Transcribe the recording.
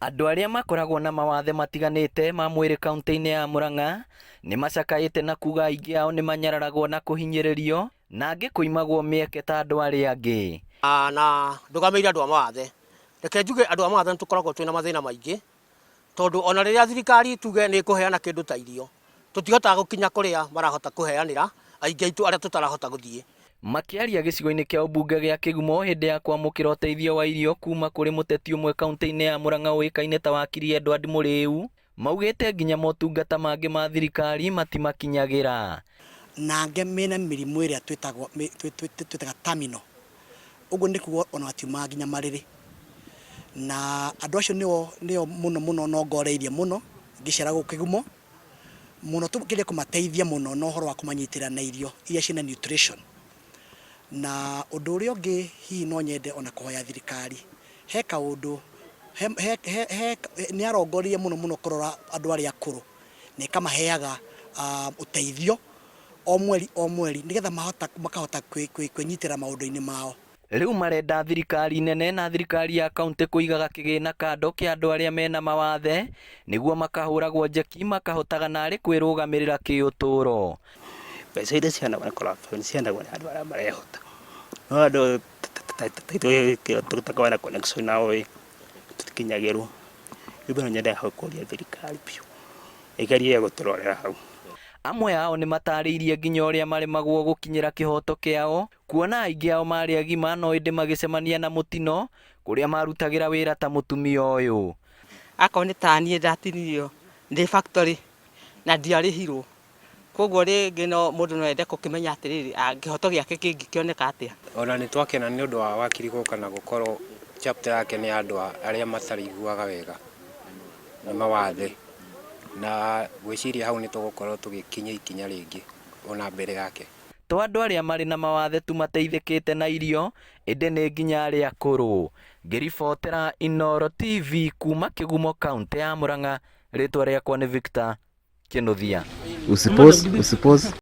Andũ arĩa makoragwo na mawathe matiganĩte ma mwĩrĩ kaunti-inĩ ya Murang'a nĩ macakaĩte na kuga aingĩ ao nĩ manyararagwo na kũhinyĩrĩrio na angĩ kũimagwo mĩeke ta andũ arĩa angĩ. Na ndũgamĩrĩire andũ a mawathe. Reke njuge andũ a mawathe nĩ tũkoragwo twĩna mathĩna maingĩ, tondũ ona rĩrĩa thirikari tuge nĩ ĩkũheana kĩndũ ta irio, tũtihotaga gũkinya kũrĩa marahota kũheanĩra, aingĩ aitũ arĩa tũtarahota gũthiĩ. Makĩaria gĩcigo-inĩ kĩa ũmbunge gĩa Kĩgumo hĩndĩ ya kwamũkĩra ũteithio wa irio kuma kũrĩ mũteti ũmwe kaunti-inĩ ya Murang'a ũĩkaine ta Wakiri Edward Mũrĩu, maugĩte nginya motungata mangĩ ma thirikari matimakinyagĩra. Na angĩ mena mĩrimũ ĩrĩa twĩtaga terminal, ũguo nĩ kuga ona matiumaga nginya marĩrĩ. Na andũ acio nĩo nĩo mũno mũno nongoreirie mũno ngĩcera gũkũ Kĩgumo, mũno tũgerie kũmateithia mũno na ũhoro wa kũmanyitĩrĩra na irio iria ciĩna nutrition. Na ũndũ ũrĩa ũngĩ hihi no nyende ona kũhoya thirikari, he kaũndũ, he he he nĩ yarongoreirie mũno mũno kũrora andũ arĩa akũrũ, na ĩkamaheaga ũteithio o mweri o mweri nĩgetha mahota makahota kwĩnyitĩrĩra maũndũ-inĩ mao. Rĩu marenda thirikari nene na thirikari ya kauntĩ kũigaga kĩgĩna kando kĩa andũ arĩa mena mawathe nĩguo makahũragwo njeki makahotaga narĩ kwĩrũgamĩrĩra kĩũtũro. Mbeca iria ciheanagwo nĩ corruption ciheanagwo nĩ andũ arĩa marehota, no andũ ta ithuĩ tũtakoragwo na connection nao ĩ, tũtikinyagĩrwo. Rĩu no nyende kũria thirikari biũ ĩgerie gũtũrorera hau. Amwe ao nĩ matarĩirie nginya ũrĩa maremagwo gũkinyĩra kĩhoto kĩao kuona aingĩ ao marĩ agima no ĩndĩ magĩcemania na mũtino kũrĩa marutagĩra wĩra ta mũtumia ũyũ. Akorwo nĩ ta niĩ ndatinirio ndĩ factory na ndiarĩhirwo, koguo rĩngĩ no mũndũ no ende gũkĩmenya atĩrĩrĩ, kĩhoto gĩake kĩngĩkĩoneka atĩa. Ona nĩ twakena nĩ ũndũ wa wakiri gũka na gũkorwo chapter yake nĩ ya andũ arĩa mataraiguaga wega nĩ mawathe, na ngwĩciria hau nĩ tũgũkorwo tũgĩkinya ikinya rĩngĩ ona mbere yake. To andũ arĩa marĩ na mawathe tu mateithĩkĩte na irio, ĩndĩ nĩ nginya arĩa akũrũ. Ngĩribotera Inooro TV kuma Kĩgumo kaunti ya Murang'a, rĩtwa rĩakwa nĩ Victor Kĩnuthia. Usipause, usipause.